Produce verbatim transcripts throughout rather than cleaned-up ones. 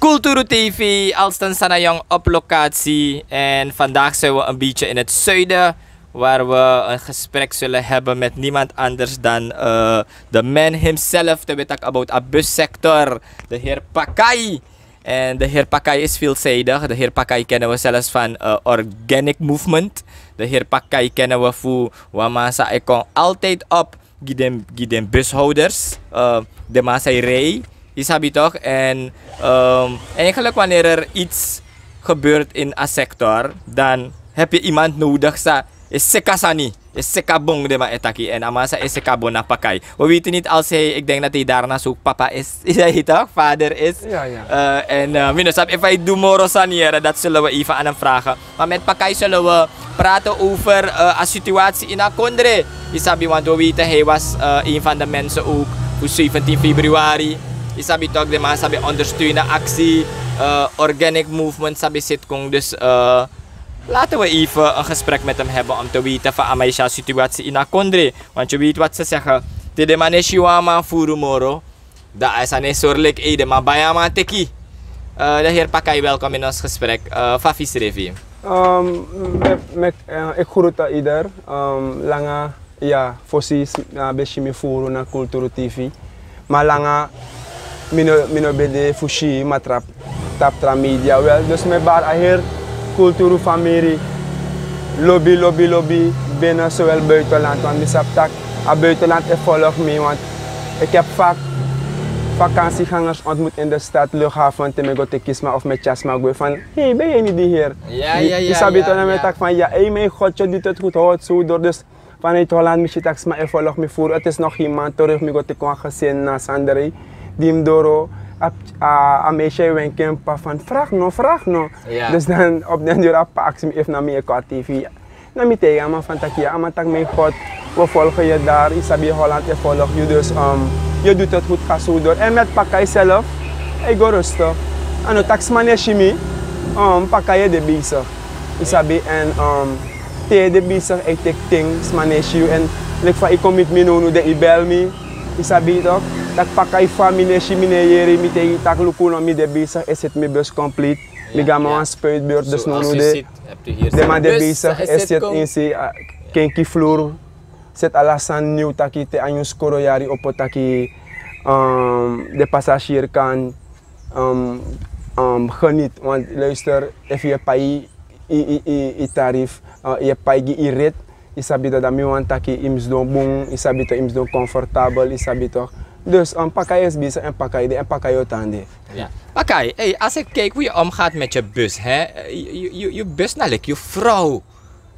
Kulturu T V, Alston Sanayong op locatie. En vandaag zijn we een beetje in het zuiden, waar we een gesprek zullen hebben met niemand anders dan eh, de man himself, de wetak about a bussector, de heer Pakai. En de heer Pakai is veelzijdig. De heer Pakai kennen we zelfs van eh, Organic Movement. De heer Pakai kennen we voor Wamasa. Hij komt altijd op gi den, gi den bushouders, eh, de man zei rij, je sabi toch? En ehm, eigenlijk wanneer er iets gebeurt in een sector, dan heb je iemand nodig sa is seka sani, is seka bong de man etaki. En a man sa is seka bon na Pakai. We weten niet als hij, ik denk dat hij daarnaast ook papa is, is hij toch? Vader is. Ja, ja. Eh, en eh, mi no sabi efu hij doet moro sani here, dat zullen we even aan hem vragen. Maar met Pakai zullen we praten over eh, a situatie in Akondre. Je sabi, want we weten, hij was eh, een van de mensen ook voor zeventien februari. Je sabi toch, de man sabi ondersteunen actie, eh, organic movement sabi zit kon. Dus eh, laten we even een gesprek met hem hebben om te weten van Amaisha situatie in Akondre. Want je weet wat ze zeggen. Te de man is Shiwama Furumoro. Da a sani sorlik e de man bayama teki. Eh, de heer Pakai, welkom in ons gesprek. Eh, Fafi Srefi. Um, me, me, eh, ik groet ieder. Um, langa, ja, fosi s- na besi mi furu na Kulturu T V. Maar langa, mi no, mi no ben de fu si, maar trap, tap tra media wel. Dus mi bar a heri kulturu famiri. Lobi, lobi, lobi. Binnen zowel buitenland. Want mi sabi tak, a buitenland e volg mi. Want ik heb vaak vakantiegangers ontmoet in de stad, luchthaven, te mi go teki sma of mi tyari sma gwe van, hey, ben jij niet die heer? Ja, Die- ja, die ja, sabi ja, toch na mi ja. Tak van, ja, hey, mijn God, je doet het goed, hoort zo door. Dus vanuit Holland, mi si tak sma e volg mi voor. Het is nog geen maand terug, mi go teki wan gezin na Sandere. Die mi doro, a, a, a meisje wenken pa van, vraag no, vraag no. Ja. Dus dan op den duur a pa aksi mi efu na mi e kon a T V. Na mi tegen a man van taki, ja, a man tak, mijn God, we volgen je daar. Je sabi, Holland e volg je, dus um, je doet het goed, ga zo door. En met Pakai zelf, hij go rustig. En no tak sma no e si mi, um, Pakai e de bezig. Je sabi, en um, te de bezig, hij teki ting, sma no e si. En like van, hij kom met mi no, no de, hij bel mi. Je sabi toch? Tak Pakai fa mi no e si, mi no e yere, mi tegen tak luku no, mi de bezig, is het mi bus compleet. Mi ga man wan spuitbeurt, dus no, no de. De man de bezig, e set in se, ah, kenki vloer. Set ala sani nieuw taki te a nyun skoro yari opo taki, um, de passagier kan, um, um, geniet. Want luister, efu yu e pai yu, yu, yu, yu tarief, uh, yu e pai gi yu rit, yu sabi toch, dan mi wani taki yu mus dun bun, yu sabi toch, yu mus dun comfortabel, yu sabi toch. Dus, um, Pakai is bezig en Pakai de, en Pakai o tan de. Ja. Pakai, hey, als ik kijk hoe je omgaat met je bus, hè? Je, je, je, je bus na lik je vrouw.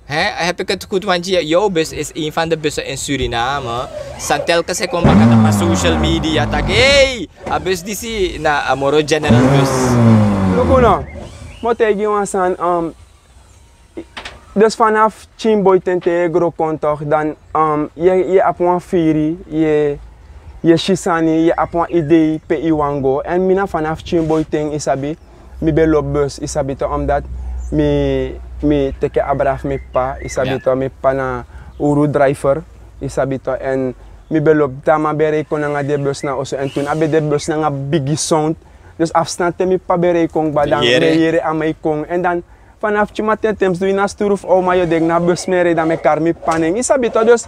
Hè? Heb ik het goed? Want je, jouw bus is een van de bussen in Suriname. San telkens e kon baka na social media taki, hey, a bus disi na a moro general bus. Luku no, mi o taigi yu wan sani, um, dus vanaf pikin boi ten te yu e gro kon toch, dan, um, yu e, yu e abi wan firi, yu e, yu e si sani, yu e abi wan idei pe yu wani go. En mi na vanaf pikin boi ten, yu sabi, mi ben lobi bus, yu sabi toch, omdat mi, mi teki abra fu mi p'pa, yu sabi toch, mi p'pa na uru driver, yu sabi toch, en mi ben lobi, te a man ben rei kon nanga den bus na oso, en toen a ben de bus nanga bigi sound. Dus afstand te mi p'pa ben rei kon kba, dan mi e yere a man e kon. En dan vanaf pikin mamanten te mi sidon ini a sturu fu oma, yu o denki na bus mi e rei, dan mi e kari mi p'pa nen, yu sabi toch. Dus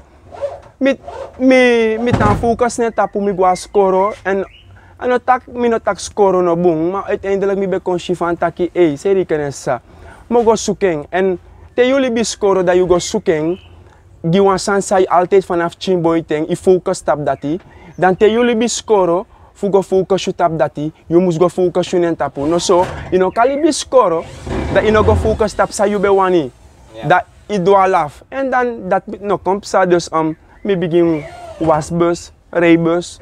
mi, mi, mi tan focus na en tapu, mi go na skoro. En a no taki, mi no taki skoro no bun, maar uiteindelijk mi ben kon si van taki, ei, seri ken en sa. Mi o go suku en. En te yu libi skoro, dan yu go suku en, gi wan sani san yu altijd vanaf pikin boi ten yu focus tapu dati. Dan te yu libi skoro fu go focus yu tapu dati, yu mus go focus yu na en tapu. No so, yu no kan libi skoro, dan yu no go focus tapu san yu ben wani. Dan yu dwali afu. En dan dati no kon psa, dus, um, mi bigin wasi bus, rei bus.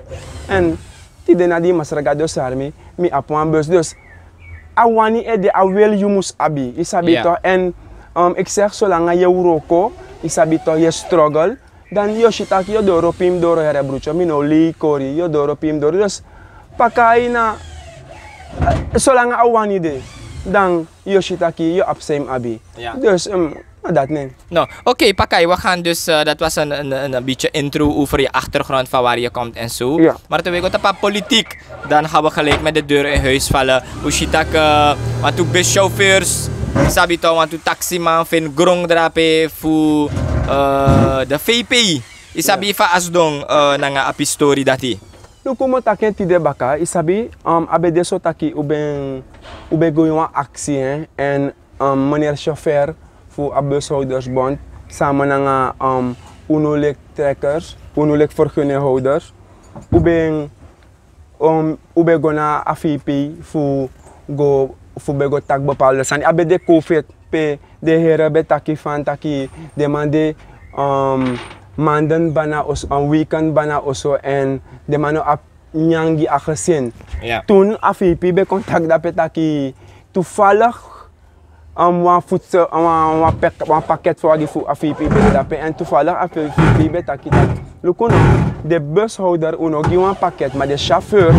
En tide na di Masra Gado sari mi, mi abi wan bus. Dus a wani e de, a wil yu mus abi, yu sabi toch. En, um, ik zeg, solanga yu e wroko, yu sabi toch, yu e struggle, dan yu o si taki yu o doro pe yu mus doro, here brutyo, mi no o lei kori, yu o doro pe yu mus doro. Dus Pakai na, eh, solanga a wani de, dan yu o si taki yu o abi san yu mus abi. Dus, um, No, dat niet. No, oké, Pakai, we gaan dus, eh, dat was een, een, een, een beetje intro over je achtergrond, van waar je komt en zo. Ja. Maar terwijl we op politiek, dan gaan we gelijk met de deur in huis vallen. Hoe ziet dat, eh, want u buschauffeurs, sabi toch, want u taximan vindt grond drape voor, eh, de V P. Isabi fa asdong, eh, nanga a pistori dati. Luku, mi o taki en tide baka, isabi, um, a ben de so taki u ben, u ben go ini wan aksi, hè, en, um, meneer chauffeur fu a bushoudersbond, samen nanga, um, unu leki trekkers, unu leki vergunninghouders, u ben, um, u ben go na a V P fu go, fu ben go taki bepaalde sani. A ben de COVID pe den here ben taki van taki den man de, um, maanden bana oso, um, weken bana oso, en den man no abi nyanyan gi a gezin. Ja. Toen a V P ben kon taki dape taki toevallig, um, wan voedsel, um, wan, wan pak-, wan pakket fu a V P ben de dape. En toevallig a V P ben taki taki, luku no, den bushouder, un no gi wan pakket, maar den chauffeur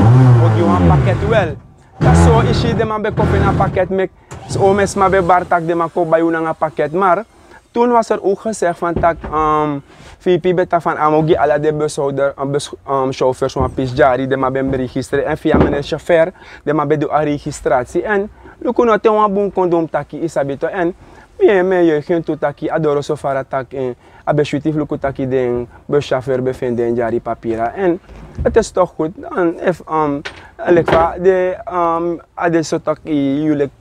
o gi wan pakket wel. Dati so i si den man ben kon feni a pakket, meki so, omen sma ben bari taki den man kon bai un nanga pakket. Maar toen was er ook gezegd van taki, um, V P ben taki van a mu gi ala den bushouder, um, bus, um, chauffeurs wan pisi dyari, den man ben registreer. En via meneer chauffeur den man ben du a registratie. En luku no, te wan bun kon du, mi taki, isabi toch. En mi e, mi e juich en tu taki a doro so fara taki, eh, a ben switi fu luku taki den buschauffeur ben feni den dyari papira. En het is toch goed, dan efu, um, leki fa den, um, a de so taki yu leki,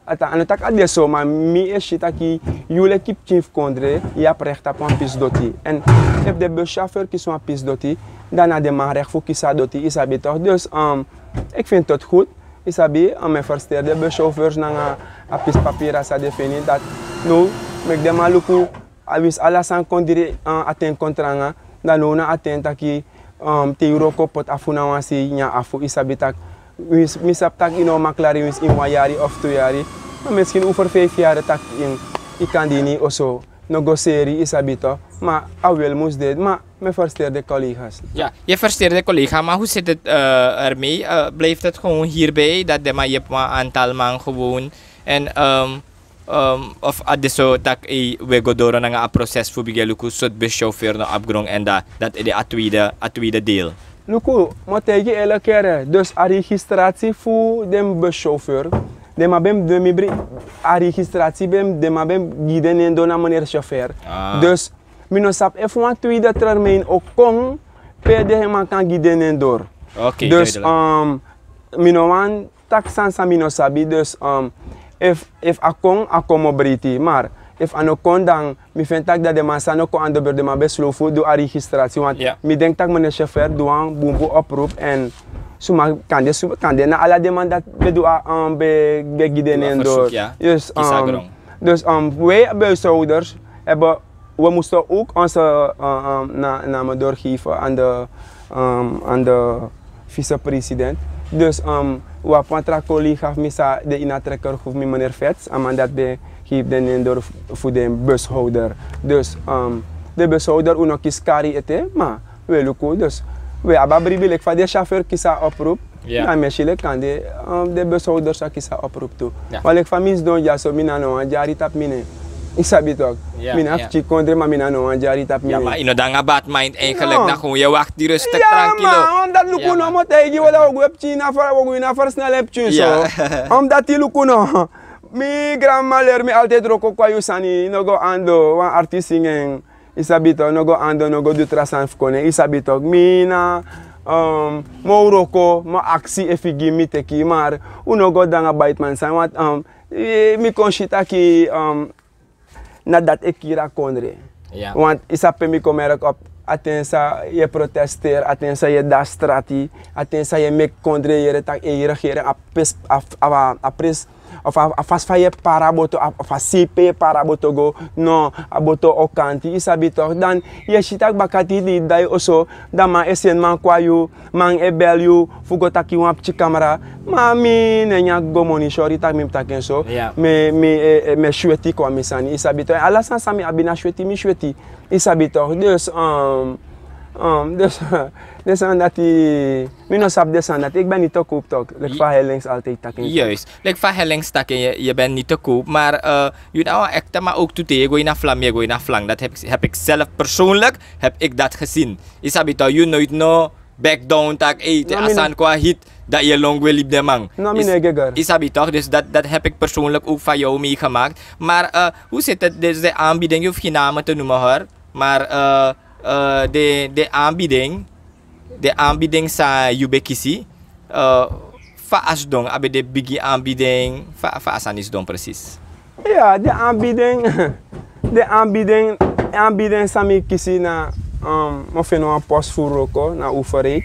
a ta-, a no taki a de so, ma mi e si taki yu leki pikin fu kondre, yu abi recht tapu wan pisi doti. En efu den buschauffeur kisi wan pisi doti, dan na den man recht fu kisi a doti, isabi toch. Dus, um, ik vind het goed, isabi, um, mi e feliciteer den buschauffeurs nanga a pisi papira san den feni, dati now meki den man luku, a winsi ala sani kon diri, uh, a ten kon tranga, dan now na a ten taki, um, te yu wroko poti afu na wan sei, nyan afu, isabi taki. Mi, mi sabi taki yu no o maklari winsi ini wan yari of tu yari. Ma misschien over vijf yari taki yu, yu kan dini oso, no go seri, isabi toch. Ma a wel mus de, ma mi e feliciteer den collega's. Ja, je feliciteert de collega, maar hoe zit het, eh, ermee? Eh, blijft het gewoon hierbij dat den man yepi wan aantal man gewoon en, ehm, Ehm, of a de so taki, eh, we go doro nanga a proces fu bigin luku sortu buschauffeur no abi gron, en da, dati ede a tweede, a tweede deel. Luku, mi o taigi yu eerlijk, dus a registratie fu den buschauffeur, den man ben, den mi bri-, a registratie ben, den man ben gi den nen doro na meneer chauffeur. Ah. Dus mi no sabi efu wan tweede termijn o kon pe den man kan gi den nen doro. Oké, dus, duidelijk. Ehm, mi no wani taki sani san mi no sabi, dus, um, efu, efu a kon, a kon, mi o breiti. Maar efu a no kon, dan mi feni taki dati den man san no kon, a no beri, den man ben slow fu du a registratie. Want, ja, mi denki taki meneer chauffeur du wan bunbun oproep, en suma kande, suma kande na ala den man dati ben du a, um, ben, ben gi den nen doro. Verzoek, ja. Yes, kisi a, um, gron. Dus, um, wij buschauffeurs hebben, we moesten ook onze, eh, eh, na-, namen doorgeven aan de, ehm, aan de vicepresident. Dus, ehm, wi abi wan tra collega fu mi san de ini a trekkergroep, mi meneer Vets, a man dati ben geef den nen doro fu, fu den buschauffeur. Dus, ehm, den buschauffeur, un no kisi kari ete, ma wi e luku. Dus wi abi a bribi leki fa den chauffeur kisi a oproep. Ja. Dan mi e si leki kande, um, den buschauffeur sa kisi a oproep tu. Ja. Ma leki fa mi sidon dyaso, mi na no wan dyari tapu mi nen. Yu sabi toch. Ja, mi na, ja, pikin kondre, ma mi na no wan dyari tapu mi nen. Ja, ma yu no de nanga bad mind eigenlijk. No. Na gewoon yu e wakti rustig, ja, trankilo. Ma omdat luku no, mi o taigi yu, wi o go e pikin na ver-, wi o go ini a versnelling pikin so. Ja. Omdat luku no, mi granmama leri mi altijd wroko kon a yu sani, no go ando, wan artisti singi en. Yu sabi toch, no go ando, no go du tra sani fu kon nen, yu sabi toch. Mi na, um, mi o wroko, mi o aksi efu yu gi mi, mi teki, maar un no go de nanga baitman sani, want, um, eh, mi kon si taki, um, na dati e kiri a kondre. Ja. Want yu sabi pe mi kon merk op, a ten san yu e protesteri, a ten san yu e de na strati, a ten san yu e meki kondre yere taki, eh, regering a pes-, a, a, a pres-, of a, a fasi fa yu e pari a boto, a, of a sei pe yu e pari a boto go, no, a boto o kanti, yu sabi toch. Dan yu e si taki baka te yu didai oso, dan man e seni man kon na yu, man e bel yu fu go taki wan pikin kamera. Ma mi no e nyan go moni, sorry taki mi mus taki en so. Ja. Mi, mi, eh, eh, mi e sweti kon a mi sani, yu sabi toch. Ala sani san mi abi na sweti mi sweti. Yu sabi toch. Dus, um, Um, dus, dus aan dat die, mi no sap dus aan dat. Ik ben niet te koop toch. Like fa Hellings altijd taking. Juist. Like fa Hellings taking, je, je bent niet te koop. Maar uh, you know, echt, maar ook today, go in a flam, go in a flang. Dat heb, ik- heb ik zelf persoonlijk, heb ik dat gezien. Isabi toch, you nooit no back down tak, ey, te asan kwa hit, dat je long wil liep de man. No, mi no geger. Isabi toch, dus dat, dat heb ik persoonlijk ook van jou meegemaakt. Maar uh, hoe zit het, dus de aanbieding, je hoeft geen namen te noemen hoor. Maar uh, uh, de, de aanbieding, de aanbieding sa Yubekisi, uh, fa asdong, abi de bigi aanbieding, fa, fa asanis dong precies. Ja, de aanbieding, de aanbieding, aanbieding sa mi kisi na um, mo feno een post voor Roko, na overheid.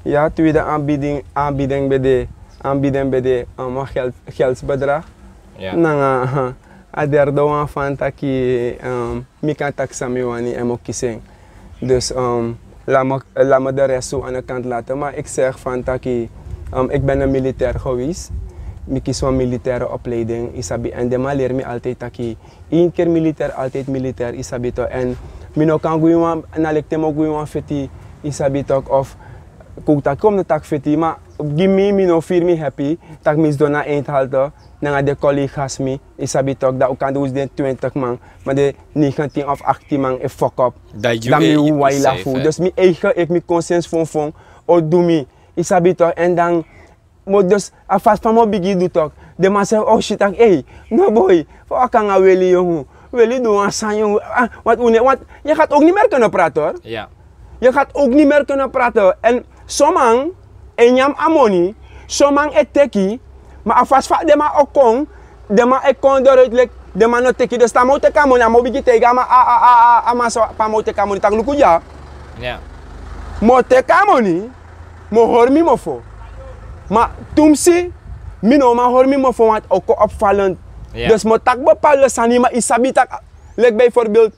Ja, tweede aanbieding, aanbieding bij de, aanbieding bij de um, geld, geldsbedrag. Ja. Nanga, a derde wan fan taki um, mi kan taki san mi wani en mi o kisi en. Dus um, laat, me, laat me de rest zo aan de kant laten. Maar ik zeg van taki, um, ik ben een militair geweest. Mi kisi wan militaire opleiding, isabi. En de man leer mi altijd taki, één keer militair, altijd militair, isabi toch. En mi no kan gwe wan, na leki te mi o gwe wan feti, isabi toch. Of kon taki, kom no taki feti, maar gi mi, mi no feel mi happy, taki mi sidon na eindhalte, nanga de collega's mi, isabi toch, dat ook kan dus den twintig man, maar de negentien of achttien man e fuck up. Dat mi waila fu. Dus mi eigen, ik mi conscience fon fon, o du mi, isabi toch, en dan, mo dus, a fasi fa mi o bigin du toch. Den man seri, oh shit, taki, ey, no boy, fa wi kan nanga weli yongu, weli du wan sani yongu, ah, want, une, want, je gaat ook niet meer kunnen praten hoor. Ja. Je gaat ook niet meer kunnen praten. En sommige, e nyan a moni, sommige e teki, maar a fasi fa den man o kon, den man e kon eruit leki, den man no teki. Dus te a man o teki a moni, a man o bigin taigi a man, a, a, a, a, a man so, pe a man o teki a moni, taki luku dya. Ja. Mi o teki a moni, mi o hori mi mofo. Maar tumsi, mi no man hori mi mofo, want o kon opvallend. Ja. Dus mi o taki bepaalde sani, maar isabi taki, leki bijvoorbeeld,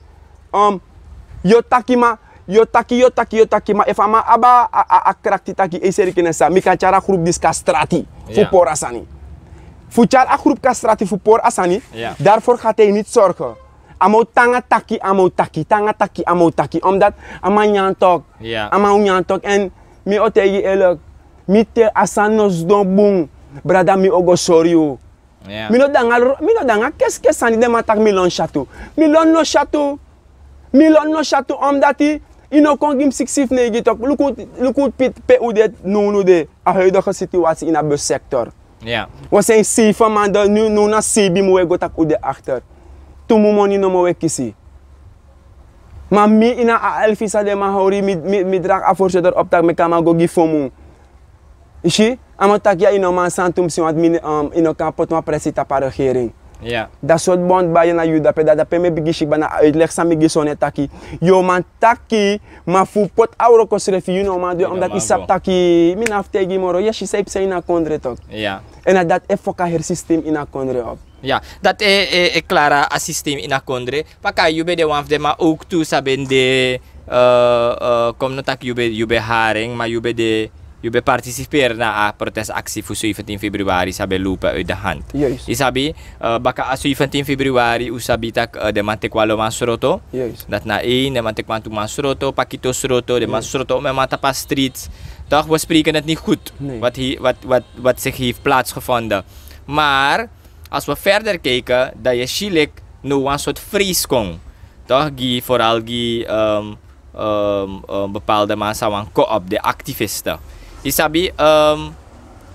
um, yu o taki ma, yu o taki, yu o taki, yu o taki ma, efu a man abi a, a, a krakti taki, ei seri kene san, mi kan tyari a groep disi kon na strati, fu pori a sani. Fu tyari a groep kon na strati, fu pori a sani, daarvoor gaat hij niet zorgen. A man o tan nanga taki, a man o taki, tan nanga taki, a man o taki, omdat a man nyan tok. A man o nyan tok, en mi o taigi yu eerlijk, mi te a sani no sidon bun, brada, mi o go sori yu. Mi no de nanga, mi no de nanga keskes sani, den man taki mi lon syatu. Mi lon no syatu. Mi lon no syatu, omdat yu no kon gi mi siksi fu neigi tok. Luku, luku pe, pe un de nownow de, a huidige situatie ini a bussector. We zijn zeven maanden, nu, nu na sebi mun e go taki un de achter. Tu mun moni nomo un e kisi. Maar mi ini a elfisa den man hori, mi, mi, mi draag a voorzitter op taki meki a man go gi fu mun. Yu si, a man taki ya, yu no man sani tumsi, want mi, um, yu no kan poti wan presi tapu a regering. Dat soort bond bai na yu, dape, dat, dape mi e bigin si kba na a uitleg san mi gi so net taki. Yu o man taki, ma fu poti a wroko srefi, yu no man du en, omdat yu sabi taki, mi no abi fu taigi yu moro, yesi, san yu psa ini a kondre tok. En na dati e foka heri systeem ini a kondre op. Ya, dati e, e, e klari a systeem ini a kondre. Baka yu ben de wan fu den man ook tu san ben de, eh, eh, kon mi no taki yu ben, yu ben hari en, ma yu ben de, yu ben partisiperi na a protestaksi fu zeventien februari san ben lopen uit de hand. Yu sabi, eh, baka a zeventien februari, un sabi taki, eh, den man teki wan lo man sroto. Dati na één, den man teki wantu man sroto, pakito sroto, den man sroto, omeni man tapu a streets. Toch, we spreken het niet goed. Wat, wat, wat, wat zich heeft plaatsgevonden. Maar als we verder kijken, dan yu si leki no wan sort vrees kon. Toch, gi, vooral gi, ehm, ehm, ehm, bepaalde man san wani kon op, de activisten. Yu sabi, ehm,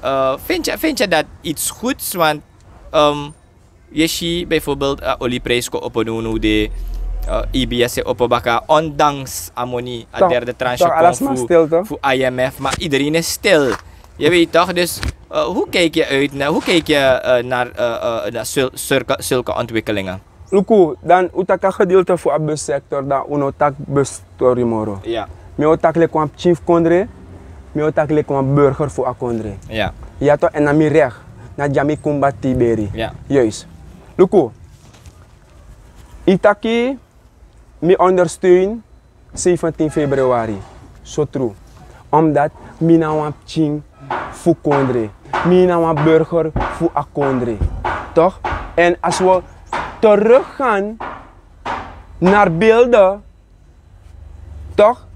eh, vind je, vind je dat iets goeds? Want, ehm, yu si bijvoorbeeld, eh, olieprijs kon opo nownow de, eh, E B S e opo baka, ondanks a moni, a derde tranche kon fu, fu I M F, maar iedereen is stil. Je weet toch, dus, eh, hoe kijk je uit, na, hoe kijk je, eh, naar, eh, eh, naar zul-, zulke, zulke ontwikkelingen? Luku, dan un taki a gedeelte fu a bussector, dan un no taki bustori moro. Mi o taki leki wan pikin fu kondre, mi o taki leki wan burger fu a kondre. Ya toch, en na mi recht, na dya mi kon bati beri. Juist. Luku, yu taki mi ondersteun zeventien februari. So tru. Omdat mi na wan pikin fu kondre. Mi na wan burger fu a kondre. Toch? En als we teruggaan naar beelden, toch?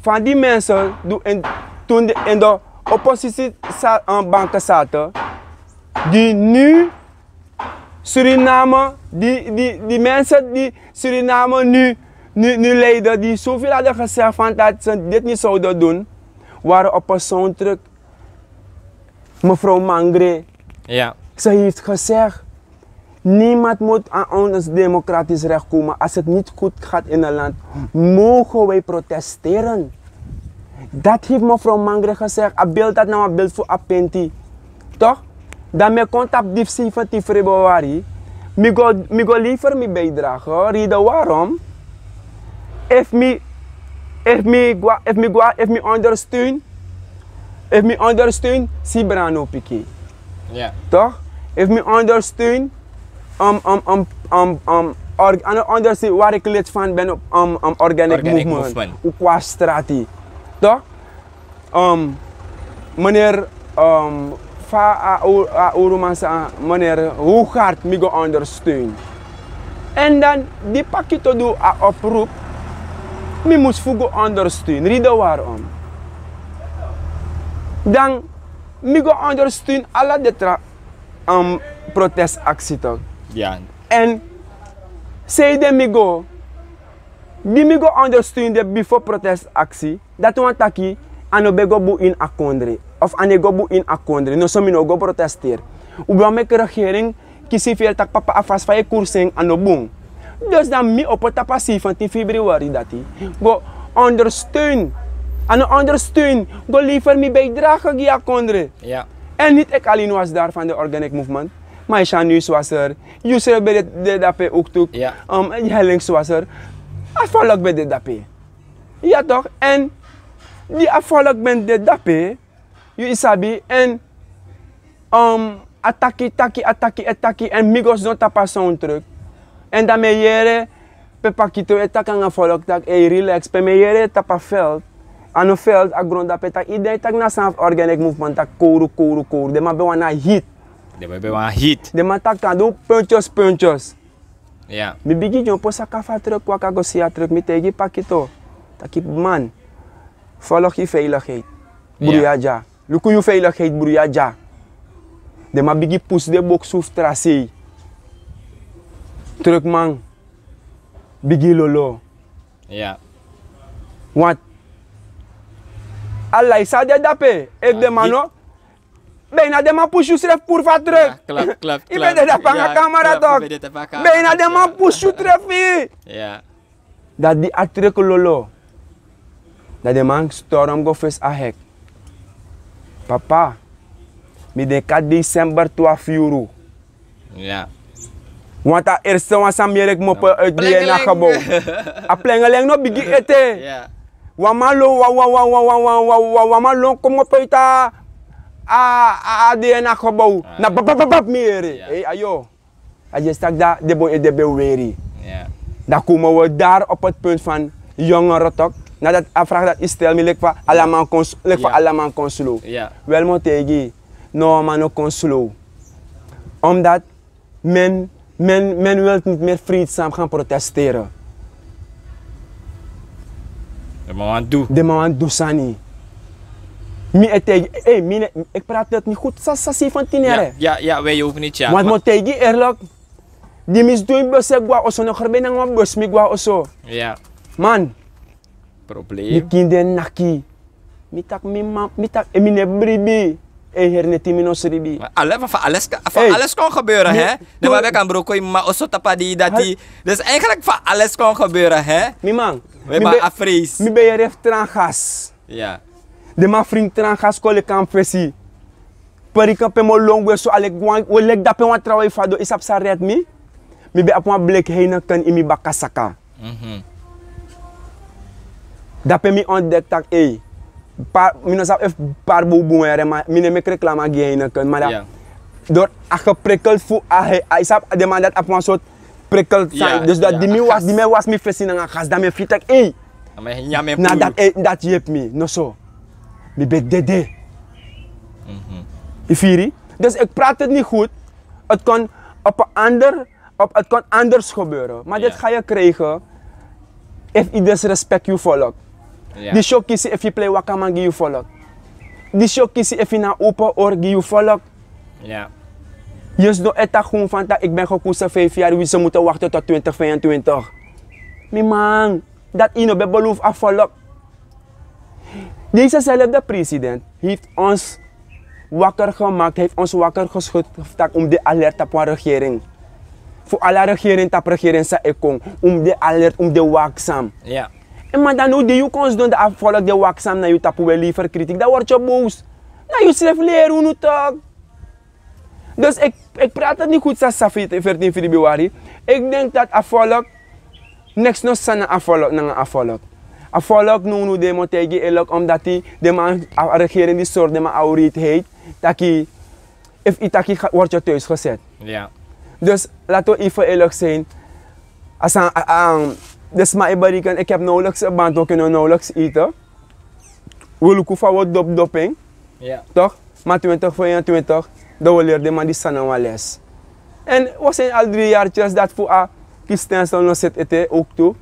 Van die mensen die in, toen de, in de oppositie za- eh, banken zaten, die nu Suriname, die, die, die mensen die Suriname nu, nu, nu leiden, die zoveel hadden gezegd van dat ze dit niet zouden doen, waren op een zo'n truck. Mevrouw Mangre, Ja. Ze heeft gezegd: niemand moet aan ons democratisch recht komen. Als het niet goed gaat in een land, mogen wij protesteren. Dat heeft mevrouw Mangre gezegd. A beeld dat na een beeld voor Apenti. Toch? Dan mi kon tapu di fu zeventien februari. Mi go, mi go lever mi bijdrage. Reden waarom? Efu mi, efu mi gwa, efu mi gwa, efu mi ondersteun. Efu mi ondersteun, si brano piki. Ja. Toch? Efu mi ondersteun, um, um, um, um, um, or, ano ondersteun waar ik lid van ben op um, um, organic, Organic movement. Movement. Ook qua strati. Toch? Um, meneer, um, fa a, a, a Urumasa, meneer Hooghart, mi go ondersteun. En dan, die pakito doe a oproep, mi mus fu go ondersteun. Reden waarom? Dan, mi go ondersteun ala de tra, um, protestactie toch. Ja. En, zei de mi go, di mi go ondersteun de bifo protestactie, dat wan taki, a no ben go bun in a kondre. Of a no e go bun in a kondre. No so mi no go protesteer. Un ben meki regering, kisi fu yere taki papa a fasi fa yu e kursu en a no bun. Dus dan mi opo tapu a zeventien februari dati. Go ondersteun. A no ondersteun. Go lever mi bijdrage gi a kondre. Ja. En niet ik alleen was daar van de organic movement. Maar Shanus was er. Yusuf ben de, de dape ook toe. Ja. Um, Hellings was er. A volk ben de dape. Ja toch? En die a volk ben de dape. Yu sabi. En um, a taki, taki, a taki, a taki. En mi go sidon tapu a sound truck. En dan mi e yere, pe pakito e taki nanga volk taki, hey, relax. Pe mi e yere tapu a veld. A no veld, a grondape taki, yu den taki na san fu organic movement taki kowru, kowru, kowru. Den man ben wani a hit. Den man ben wani a hit. Den man taki kan du puntjes, puntjes. Ja. Mi bigin dyompo saka fu a truck, waka go si a truck, mi taigi pakito. Taki man, volg yu veiligheid. Bruya dya. Luku yu veiligheid, bruya dya. Den man bigin pusu den boksu fu tra sei. Truckman bigin lolo. Ja. Want ala yu sa de dape, efu den man no, bijna den man pusu yu srefi puru fu a truck. Ja, klopt, klopt, Yu ben de dape nanga kamera toch. Bijna den man pusu yu srefi. Ja. Dan di a truck lolo. Dan den man storm go fesi a hek. Papa, mi denki a december twafu yuru. Ja. Want a eerste wan san mi yere kmopo uit DNA gebouw. A plengeleng no bigin ete. Ja. Wan man lon, wan, wan, wan man lon kmopo uit a, a, a DNA gebouw. Na bab, bab, bab, bab, mi yere. Ja. Hey, ayo. A disi taki dati den boi ede ben weri. Ja. Dan komen we daar op het punt van jongeren toch. Nadat a vraag dat u stel, mi leki fa ala man kon s-, leki fa Ja. Ala man kon slow. Ja. Wel mi o taigi yu, no, a man no kon slow. Omdat men, men, men wil niet meer vreedzaam gaan protesteren. Den man wani du. Den man wani du sani. Mi e taigi, hey, mi ne, ik praat het niet goed. Sa, sa zeventien Ja, yere. ja, ja, wij hoeven niet, ja. Want mi Maar- o taigi yu eerlijk, di mi sidon ini bus e gwe na oso, no gerbe nanga wan bus mi gwe na oso. Ja. Man, mi Probleem. kin de naki. Mi taki mi mam, mi taki, eh, mi no e bribi. Eh, heri neti mi no sribi. Maar alles, van alles, kan- van Hey. Alles kan gebeuren, Nee, hè? De man kan broko in ma oso tapa di dati. Dus eigenlijk van alles kan gebeuren, hè? Mi man, We mi ma ben, afreis. Mi ben yere fu Trangas. Ja. Den man fring Trangas kon leki a mi fesi. Parikan pe mi o lon gwe so a leki wan, we leki dape wan trawan e fadon, yu sabi san red mi? Mi ben abi wan bleki Heineken ini mi baka saka. Mhm. Dape mi ontdek taki, ei, pa, mi no sabi efu Parbow bun yere, ma mi no e meki reklama gi Heineken, ma dati, Ja. Door a geprikkeld fu a, a, yu sabi, den man dati abi wan soort prikkel Ja, sani. Dus dat ja, di mi a was, gas. Di mi was mi fesi nanga gas, dan mi e firi taki, ei, A man e nyan en na puru. Dati, eh, dati yepi mi, no so. Mi ben dede. Mhm. Yu firi? Dus ik praat het niet goed. Het kon op een ander, op, het kon anders gebeuren. Maar dit Ja. Ga je krijgen. Efu yu disrespect yu volk. Disi yu o kisi efu yu plei wakaman gi yu folok. Disi yu o kisi efu yu na open or gi yu folok. Yu sidon e taki hun fan taki ik ben gekosen vijf yari, wi se mutu wakti tot twintig vijfentwintig. Mi man, dati yu no ben belofu a folok. Deze zelfde president heeft ons wakker gemaakt, hij heeft ons wakker geschud, tak' un mus de alert tapu a regering. Fu ala regering tapu regering san e kon, un mus de alert, un mus de waakzaam. En ma dan now di yu kon sidon dan a volk de waakzaam na yu tapu, we lever kritiek, dan word yu boos. Na yu srefi leri unu tok. Dus ik, ik praat het niet goed, sa, sa, veertien februari. Ik denk dat a volk, niks no sani na a volk, nanga a volk. A volk nownow de, mi o taigi yu eerlijk, omdat die, de man, a regering di sori den man a wreedheid, taki, efu yu taki ga, word yu thuis gezet. Dus laten we even eerlijk zijn. A san, a, a, de sma e bereken, ik heb nauwelijks een band, we kunnen nauwelijks eten. We luku fa we dop dop en. Toch? Ma twintig vijfentwintig, dan we leri den man di sani na wan les. En we zijn al drie jaartjes dat fu a kisi stensel no seti ete ook tu.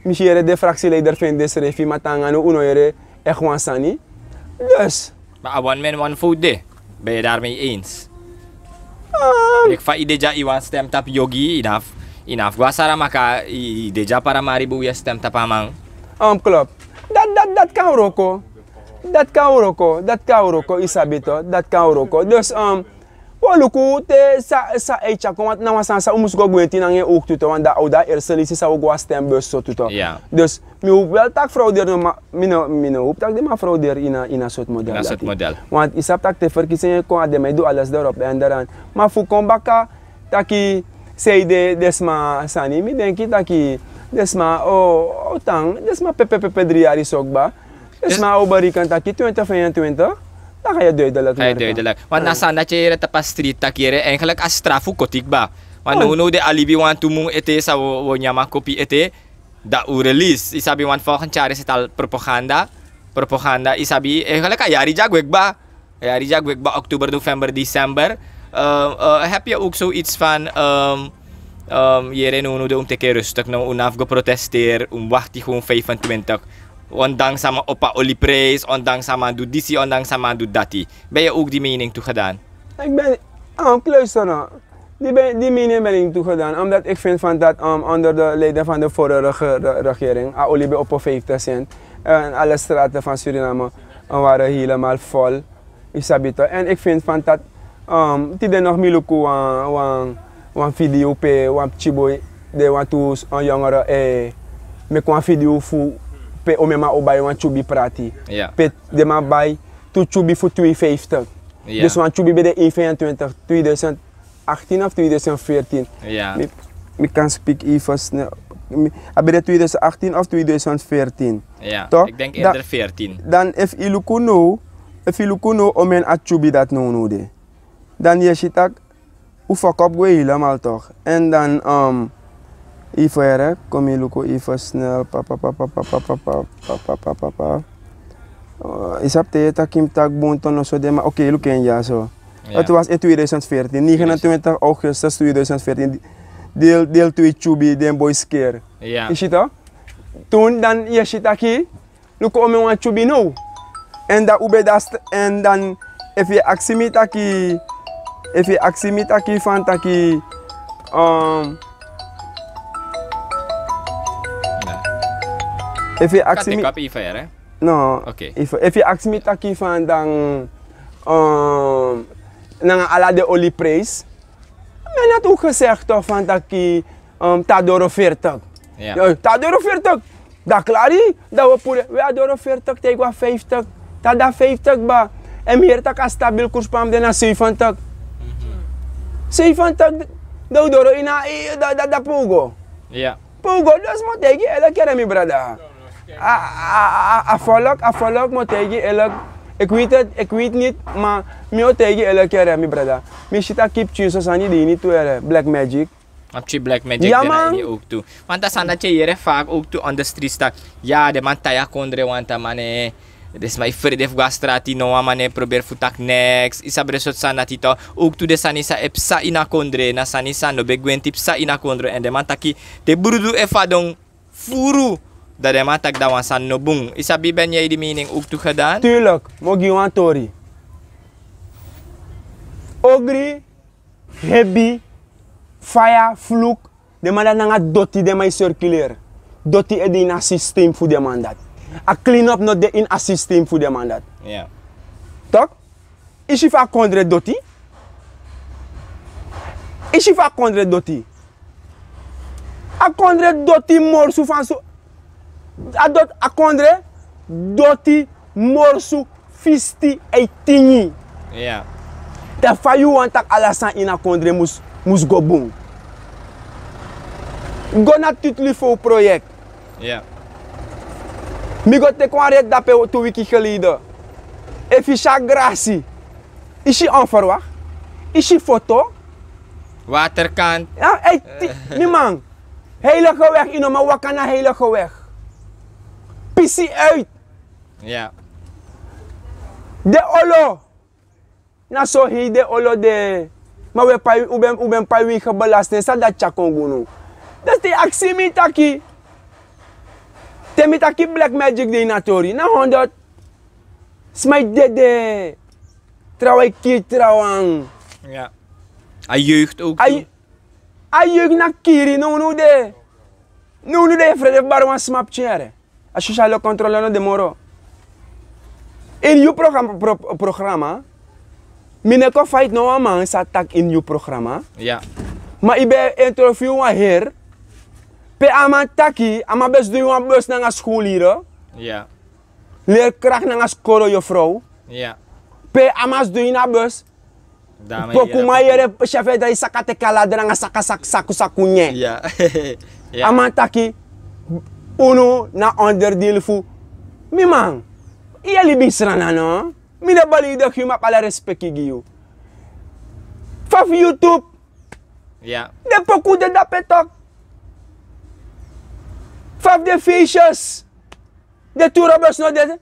Mi si yere de fractieleider feni den srefi, ma te nanga now un no yere echt wan sani. Dus. Maar a one man one vote de. Ben je daarmee eens? Leki fa yu de dya, yu wani stem tapu Yogi, yu no abi, yu no abi go na Saramaka, yu, yu de dya Paramaribo, yu e stem tapu a man. Klop. Dati, dati, dati kan wroko. Dati kan wroko, dati kan wroko, yu sabi tok, dati kan wroko. Dus, um, we o luku te san, san e tyari kon, want na wan sani san un mus go gwenti nanga en ook tu tok, want dan a o de a eerste leisi san we go na stembus so tu tok. Dus, mi hoop wel tak' frauderi no, ma mi no, mi no hoop tak' den man frauderi ini a, ini a sortu model dati. Want yu sabi tak' te verkiezing e kon, a den man e du alles erop en eraan. Ma fu kon baka taki sei de, den sma sani, mi denki taki den sma o, o tan, den sma pepe, pepe dri yari so kba. Den sma o bereken taki twintig vijfentwintig, dan ga yu duidelijk merken. Want na sani dati yu e yere tapu a street taki yere, eigenlijk a strafu koti kba. Want nownow de a libi wantu mun ete, san we o, we o nyan a kopi ete, dan un release. Yu sabi, want volgend jaar is het al propaganda. Propaganda, yu sabi, eigenlijk a yari di a gwe kba. A yari di a gwe kba, oktober, november, december. Eh, eh, heb je ook zoiets van, ehm, ehm, yere nownow de un teki en rustig now, un no abi go protesteri, un wakti gewoon vijfentwintig. Ondanks a man opo a olieprijs, ondanks a man du disi, ondanks a man du dati. Ben je ook die mening toegedaan? Ik ben, ah, kluister nou. Die ben, die mening ben ik niet toegedaan, omdat ik vind van dat, um, onder de leiding van de vorige re-, regering, a olie ben opo vijftig cent. En alle straten van Suriname, eh, waren helemaal vol. Yu sabi tok. En ik vind van dat, um, tide nog mi luku wan, wan, wan video pe wan pikin boi, de wantu, een jongere, eh, meki wan video fu pe omen man o bai wan tyubi prati. Pe den man bai tu tyubi fu twee vijftig. Dus wan tyubi ben de een vijfentwintig, tweeduizend achttien of tweeduizend veertien. Mi, mi kan speak even snel. Mi, a ben de tweeduizend achttien of tweeduizend veertien. Toch? Ik denk eerder veertien. Dan efu yu luku now, efu yu luku now omen a tyubi dati nownow de. Dan yu e si tak' un fuck up gwe helemaal toch. En dan, um, even here, kon mi luku even snel, papa, papa, papa, papa, papa, papa. Uh, yu sabi te yu e taki mi taki bun, tono so de, ma oké, luku en dya so. Het was in tweeduizend veertien, negenentwintig augustus tweeduizend veertien, deel, deel twee tyubi, den boi scare. Yu si toch? Toen dan, yu e si taki, luku omen wan tyubi now. En dan un ben dati, en dan, efu yu e aksi mi taki, efu yu e aksi mi taki fan taki, um, efu yu e aksi mi, no, efu, efu yu e aksi mi taki fan dan, um, nanga ala den olieprijs. Mi e nati un gezegd toch fan taki, um, te a doro veertig. Te a doro veertig. Dan klari, dan we puru, we a doro veertig, te yu go na vijftig. Te a de na vijftig kba. En mi yere tak' a stabiel koers pe a mus de na zeventig. Zeventig, dan un doro ini a, dan, dan, dan pe un go. Pe un go, dus mi o taigi yu eerlijk, yere mi brada. A, a, a, a volk, a volk, mi o taigi yu eerlijk. Ik weet het, ik weet niet, maar mi o taigi yu eerlijk, yere mi brada. Mi si taki pikin so sani de ini tu, yere, black magic. A pikin black magic de na ini ook tu. Want a sani dati yu e yere vaak ook tu on the streets taki, ya, den man tai a kondre, want a man e, den sma e frede fu go na strati, no wan man e proberi fu taki niks. Yu sabi den sortu sani dati toch. Ook tu den sani san e psa ini a kondre, na sani san no ben gwenti psa ini a kondre. En den man taki, te brudu e fadon furu, Dan den man taki dan wan sani no bun. Yu sabi ben yei di meaning ook tu gedaan. Tuurlijk, mi o gi wan tori. Ogri, hebi, faya, fluk, den man dati nanga doti den man e circuleer. Doti e de ini a systeem fu den man dati. A clean up no de ini a systeem fu den man dati. Tok? Yu si fa a kondre doti? Yu si fa a kondre doti? A kondre doti morsu fansu. A doti, a kondre doti morsu, fisti, eitingi. Dan fa yu wani taki ala sani ini a kondre mus, mus go bun? Go na Tutli fu project. Mi go teki wan reti dape tu wiki geleden. Efu yu si a grasi, yu si onverwacht, yu si foto. Waterkant. Mi man, heilige weg, yu no man waka na heilige weg. Pisi uit. Den olo. Na so hei den olo de. Ma un e pai, un ben, un ben pai wi eigen belasting, san dati tyari kon gi unu? Dus te yu aksi mi taki, te mi taki black magic de ini a tori, na honderd sma e dede, trawan e kiri trawan. A jeugd ook. A jeugd na kiri, nownow de. Nownow de yu e frede fu bari wan sma pikin yere. A sociale controle no de moro. Ini yu program-, pro-, programma, mi no e kon fight no wan man san taki ini yu programma. Ma yu ben interview wan heri, pe a man taki a man ben sidon ini wan bus nanga schoollieden, leerkracht nanga skoro yofrow. Pe a man sidon ini a bus, poku man yere, chef e drai saka teki a ladra nanga saka, saka, saku, saku nyen. A man taki unu na onderdeel fu. Mi man, yu e libi srana no? Mi no e beleidigi yu, ma abi ala respeki gi yu. Fa fu YouTube, den poku de dape tok. Fa fu den feestjes, den tourabus no de.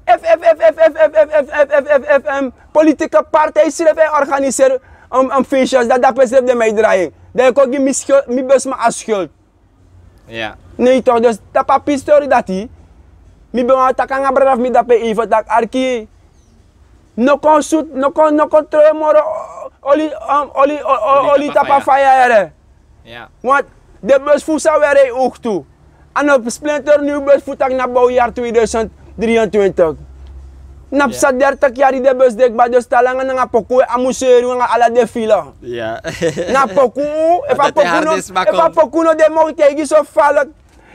Efu, efu, efu, efu, efu, efu, efu, efu, efu, efu, politieke partij srefi e organiseri, um, um, feestjes, dan dape srefi den man e drai en. Dan yu kon gi mi schuld, mi busman a schuld. Nee toch, dus tapu a pisi tori dati, mi ben wani taki nanga brada fu mi dape even taki arki. No kon sutu, no kon, no kon trowe moro oli, um, oli, o-, o-, oli tapu a faya yere. Want den bus fu san weri e owktu. A no splinter nieuw bus fu taki na bouwjaar tweeduizend drieëntwintig. Na psa dertig yari den bus de kba, dus te a langa nanga poku e amuseri unu nanga ala den fila. Na poku, efu a poku no, efu a poku no de, mi o taigi so falik.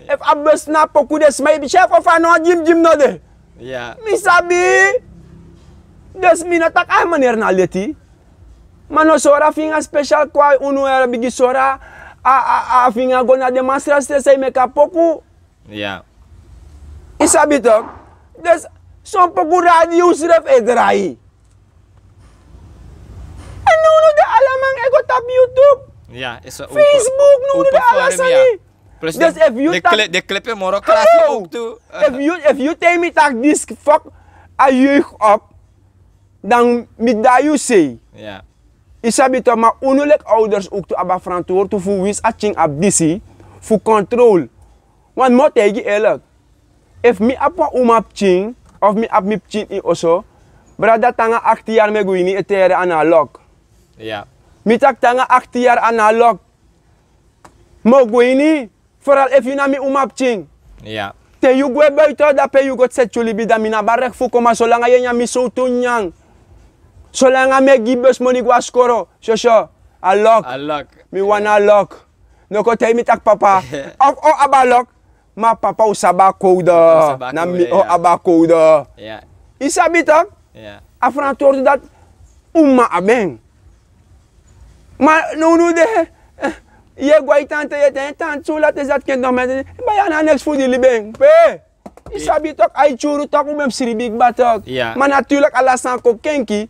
Efu a bus na poku de, sma e bisi efu a no wan dyimdyim no de. Mi sabi. Dus mi no taki a meneer na leti. Ma no sori a finga special kon na unu, e bigin sori a, a, a, a finga go na den man srasra san e meki a poku. Yu sabi tok? Dus son poku radio srefi e drai. En now no de ala man e go tapu YouTube, Facebook, now no de ala sani. Dus efu yu taki, den klepe moro klasi ook tu. Efu yu, efu yu taigi mi taki disi fok a jeugd op, dan mi de na yu sei. Yu sabi tok, ma unu leki ouders ook tu abi a verantwoording fu winsi a pikin abi disi, fu controle. Want mi o taigi yu eerlijk. Efu mi abi wan umapikin, of mi abi mi pikin ini oso, brada, te nanga achttien yari mi e go ini, e tere analog. Mi taki te nanga achttien yari analog. Mi o go ini, vooral efu yu na mi umapikin. Te yu gwe buiten dape yu go seti yu libi, dan mi no abi a recht fu kon, ma solanga yu e nyan mi sowtu nyanyan. Solanga mi e gi bus money go na skoro, soso, a lock. Mi wani a lock. No kon taigi mi taki papa. Of o abi a lock, ma papa o sabi a code. Na mi o abi a code. Yu sabi tok? A verantwoording dati un mama abi en. Ma now no de, eh, yu e go na yu tante, yu e taigi en tante, so lati dati ken don, ma yu no abi niks fu di libi en. Pe? Yu sabi tok, a e tyuru tok, un ben mus sribi kba tok. Ma natuurlijk ala sani kon kenki.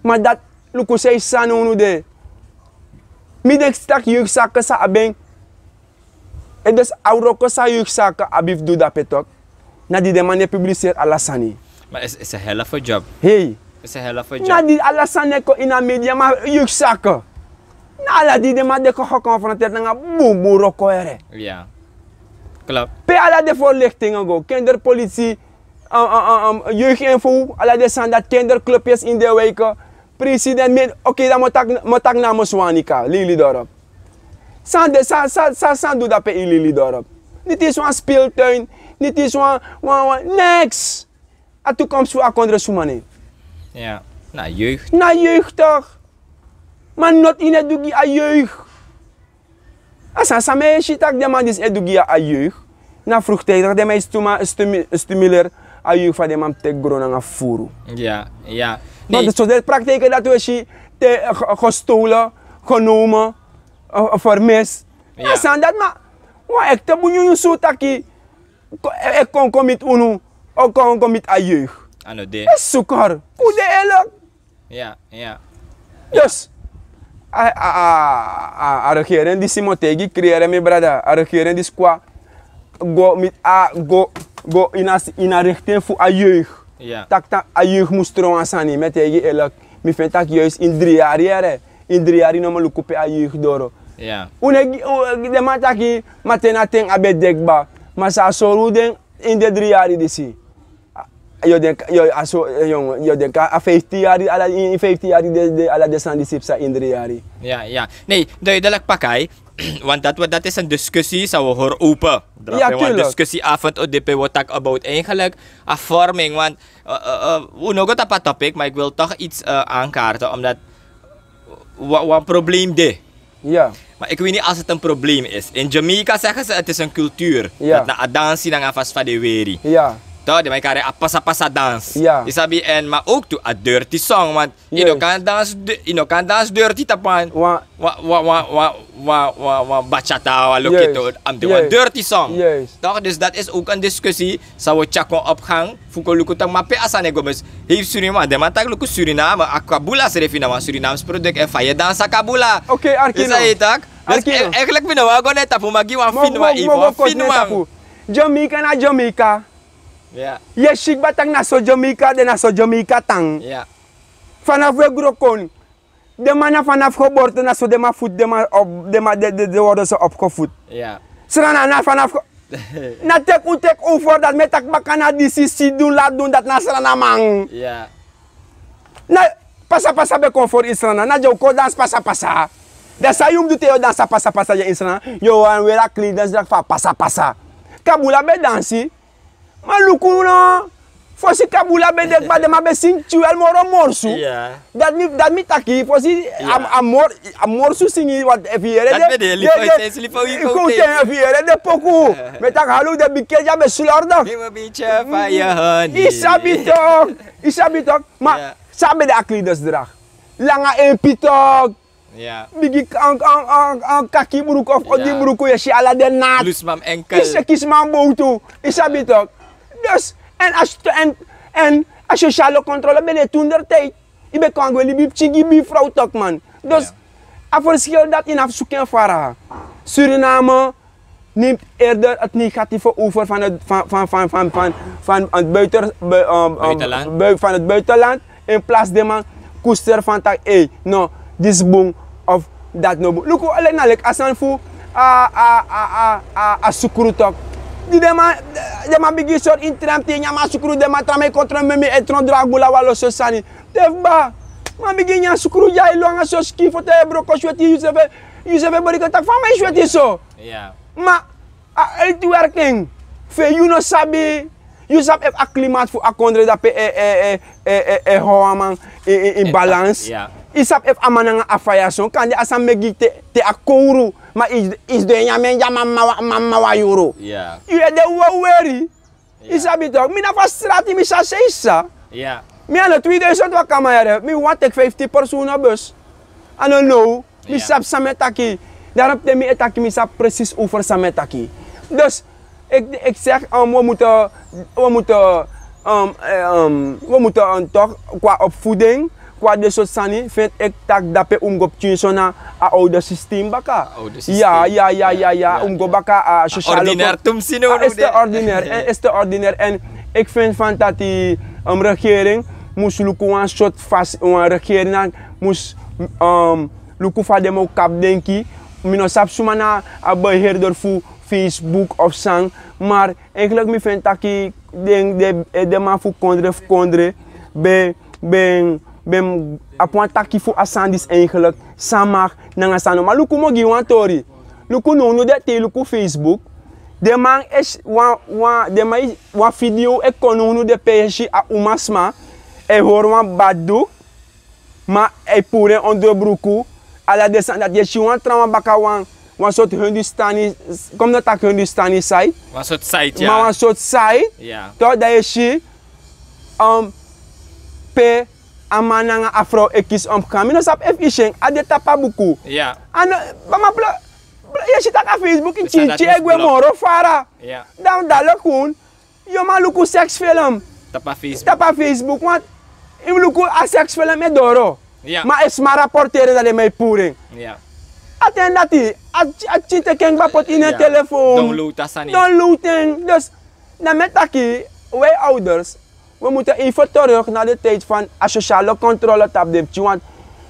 Ma dati, luku san yu sani unu de. Mi denki taki jeugdzaken sa abi en. En dus a wroko san jeugdzaken abi fu du dape tok, na di den man no e publiseri ala sani. Maar is, is een helft job. Hey. Is een helft job. Na di ala sani e kon ini a media, ma jeugdzaken. Na ala di den man de kon geconfronteerd nanga bunbun wroko ere. Pe ala den voorlichtingen go, kinderpolitie, jeugd info, ala den sani dati, kinderclubjes in den wijken. President, oké, dan mi o taki na mi swani ka Lelydorp. San du dape in Lelydorp? Niti is wan speeltuin, niti is wan, wan, wan, niks. A toekomst fu a kondre suma nen? Na jeugd. Na jeugd toch. Ma not ini e du gi a jeugd. A sani san mi e si tak' den man disi e du gi a jeugd, na vroegtijdig den man e stimuleer a jeugd fa den man mus teki gron nanga furu. Ma so den praktijken dati wi e si, te gestolen, genomen, vermist. A sani dati, ma wan ekte bun nyunyun su taki e kon kon miti unu, o kon kon miti a jeugd. A no de. E sukur ku de elek. Dus a, a, a regering disi mi o taigi, kriyere mi brada, a regering disi kwa go miti a, go, go ini a, ini a richting fu a jeugd. Tak' a jeugd mus tron wan sani, mi e taigi elek. Mi feni tak' juist ini dri yari ere, ini dri yari no mi o luku pe a jeugd doro. Un e gi, den man taki, ma te na ten a ben de kba, ma san a sori un den ini den dri yari disi? Yu o denki a so, yu o denki a fiftin yari, ala, ini fiftin yari de, ala den sani disi psa ini dri yari. Nee, duidelijk, Pakai. Want dat, dat is een discussie, zou we horen open. Drape wan discussieavond o de pe wi o taki about eigenlijk a vorming, want un no go tapu a topic, maar ik wil toch iets aankaarten, omdat wan probleem de. Maar ik weet niet als het een probleem is. In Jamaica zeggen ze het is een cultuur. Dat na a dansi nanga fasi fa den weri. Toch, den man e kari a pasa pasa dans. Yu sabi, en maar ook tu a dirty song, want yu no kan dans, yu no kan dans dirty tapu wan, wan, wan, wan, wan, wan, wan bachata, wan lokito, a mus de wan dirty song. Toch, dus dat is ook een discussie, san wi o tyari kon op gang, fu kon luku taki, ma pe a sani e go mis. Hei Suriname, den man taki luku Suriname, a kabula srefi na wan Surinaams product, en fa yu e dansi a kabula. Oké, Arkino. Yu sabi tak'? Dus eigenlijk mi no wani go na en tapu, ma gi wan finman, wan finman. Jamaica na Jamaica. Yu e si kba tak' na so Jamaica de, na so Jamaica tan. Vanaf wi e gro kon. Den man na vanaf geboorte na so den man voed, den man op, den man de, de, de worden ze opgevoed. Srana na vanaf ge-, na teki un teki over, dati mi e taki baka, na disi sidon ladon, dati na Sranaman. Na pasa pasa ben kon fori ini Srana, na di un kon dansi pasa pasa. Dan san yu mus du te yu o dansi a pasa pasa dya ini Srana? Yu o wani weri a kleders drak fu a pasa pasa. Kabula ben dansi. Ma luku no, fosi kabula ben de kba, den man ben singi twiwel moro morsu. Dati mi, dati mi taki, fosi a, a mor-, a morsu singi, want efu yu yere de, efu yu yere de poku, mi e taki halo, den bigi kedi a ben slordig. Yu sabi toch, yu sabi toch, ma san ben de a kleders drak? Langa empi toch. Bigi an, an, an, an kaki bruku of odi bruku, yu e si ala den nati. Yu e kisi man bowtu, yu sabi toch. Dus, en a st-, en, en a sociale controle ben de toentertijd. Yu ben kon go libi pikin gi bifrow toch, man. Dus a verschil dati yu na fu suku en fara. Suriname neemt eerder het negatieve over van het, van, van, van, van, van, van het buiten, bui-, ehm, ehm, buitenland. Bui-, van het buitenland, in plaats den man koester van taki, ei, no, disi bun of dati no bun. Luku, alen na leki a sani fu a, a, a, a, a, a sukru toch. Di den man, den man bigin sori ini tram te nyan a sukru, den man tram e kon tron memi e tron dragula, wan lo so sani. Te fu ba, man bigin nyan sukru dya e lon nanga so skin, foto e broko, sweti, yu srefi, yu srefi e bori kon taki fa man e sweti so. Ma a uitwerking fu en, yu no sabi. Yu sabi efu a klimaat fu a kondre dape e, e, e, e, e hori a man in, in, in balans. Yu sabi efu a man nanga a faya son, kande a sani meki te, te a kowru. Ma yu, yu sidon e nyan en dya mama wan, mama wan yuru. Yu ede woweri. Yu sabi toch, mi na fu a strati, mi sa sei sa. Mi a no tweeduizend wakaman yere, mi wani teki fifty persoon na bus. A no now. Mi sabi san mi e taki. Daarom te mi e taki, mi sabi precies over san mi e taki. Dus, ik, ik zeg, ehm, we moeten, we moeten, ehm, eh, ehm, we moeten, eh, toch qua opvoeding, qua dit soort sani, vind ik tak' dape un mus go pikinso na a oude systeem baka. Ya, ya, ya, ya, ya. Un mus go baka a sociale, a is te ordinair. En is te ordinair. En ik vind van dat die, ehm, regering mus luku wan soort fasi, wan regering na mus, ehm, Luku fa den mu kapu denki. Mi no sabi suma na a beheerder fu Facebook of san. Maar eigenlijk mi feni taki den, den, eh, den man fu kondre fu kondre ben, ben, ben abi wan taki fu a sani disi eigenlijk. San mag nanga san no. Maar luku mi o gi wan tori. Luku nownu de te yu luku Facebook. Den man e si wan, wan, den man e, wan video e kon nownu de pe yu e si a umasma e hori wan badu. Ma e puru en onderbruku. Ala den sani dati yu e si wan trawan baka wan, wan sortu Hindustani, kon mi no taki Hindustani sai. Wan sortu sai, ya. Ma wan sortu sai. Ya. Toch dan yu e si, um, pe a man nanga a frow e kisi omgaan. Mi no sabi efu yu si en, a de tapu a buku. Ya. A no, ma, ma blo-, blo-, yu e si taki a Facebook yu e gwe moro fara. Ya. Dan, dan luku, yu man luku seksfilm. Tapu a Facebook. Tapu a Facebook, want yu luku a seksfilm e doro. Ya. Ma efu sma rapporteri en dan den man e puru en. Ya. A ten dati, a, a pikin teki en kba poti ini en telefoon. Download a sani. Download en. Dus, na mi e taki, wij ouders, we moeten even terug naar de tijd van a sociale controle tapu den pikin. Want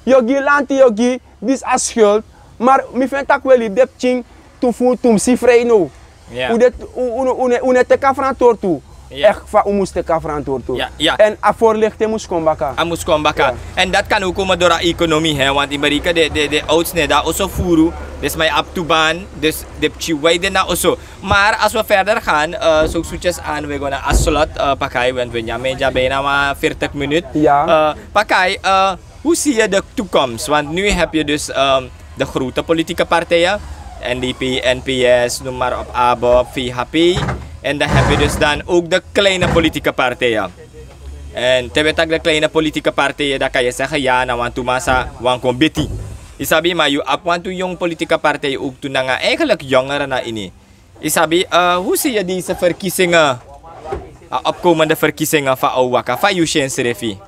yu o gi lanti, yu o gi disi a schuld. Maar mi feni taki we libi den pikin tu fu tumsi frei now. Ya. Un de, un, un, un, un no e teki a verantwoord tu. Ya. Echt fa un mus teki a verantwoord tu. Ya, ya. En a voorlichting mus kon baka. A mus kon baka. Ya. En dat kan ook komen door a economie, hè, want in Amerika de, de, de ouders ne dan oso furu. Dus mi abi tu baan, dus den pikin wi de na oso. Maar als we verder gaan, eh, zo zoetjes aan, we gaan naar a slot, eh, Pakai, want we nyan mi dya bijna maar veertig minuut. Ja. Eh, Pakai, eh, hoe zie je de toekomst? Want nu heb je dus, ehm, de grote politieke partijen, N D P, N P S, noem maar op, ABOP, V H P. En dan heb je dus dan ook de kleine politieke partijen. En te we taki de kleine politieke partijen, dan kan je zeggen, ja, na wantu masa, wan kon biti. Yu sabi, maar yu abi wantu jong politieke partijen ook tu nanga eigenlijk jongeren na ini. Yu sabi, eh, hoe zie je deze verkiezingen, eh, opkomende verkiezingen van Owaka, van Yushin Srefi?